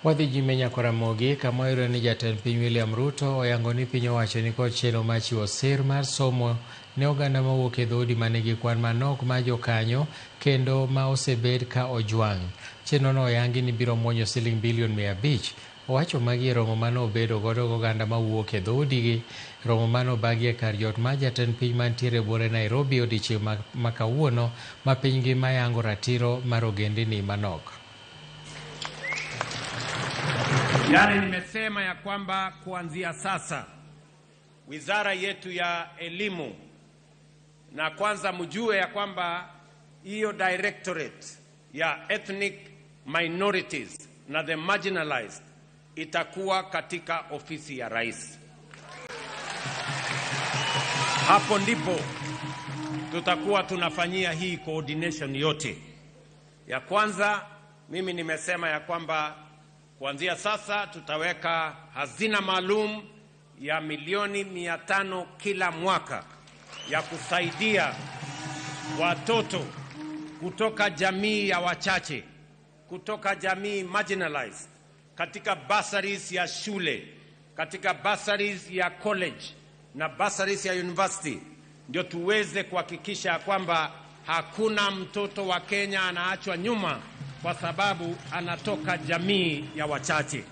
Wadhi nyime nyaka Ramogi kama wayudo ni jatend piny William Ruto oyango ni piny owacho nikod chenro mar chiwo sir mar somo ne oganda mawuok e dhoudi manigi kwan manok mar jokanyo kendo ma osebed ka ojwang'. Chenrono oyangi ni biro muonyo siling bilion 500. Owacho magi e romo mane obedo godo goganda mawuok e dhoudigi. Romo mane obagi e kar jot mar jatend piny mantiere e buore Nairobi odiochieng' ma kawuono ma piny ngima yango ratiro mar ogendini manok. Yale nimesema ya kwamba kuanzia sasa wizara yetu ya elimu, na kwanza mjue ya kwamba hiyo directorate ya ethnic minorities na the marginalized itakuwa katika ofisi ya rais. Hapo ndipo tutakuwa tunafanyia hii coordination yote. Ya kwanza mimi nimesema ya kwamba kuanzia sasa tutaweka hazina maalum ya milioni 500 kila mwaka ya kusaidia watoto kutoka jamii ya wachache, kutoka jamii marginalized, katika bursaries ya shule, katika bursaries ya college na bursaries ya university, ndio tuweze kuhakikisha kwamba hakuna mtoto wa Kenya anaachwa nyuma kwa sababu anatoka jamii ya wachache.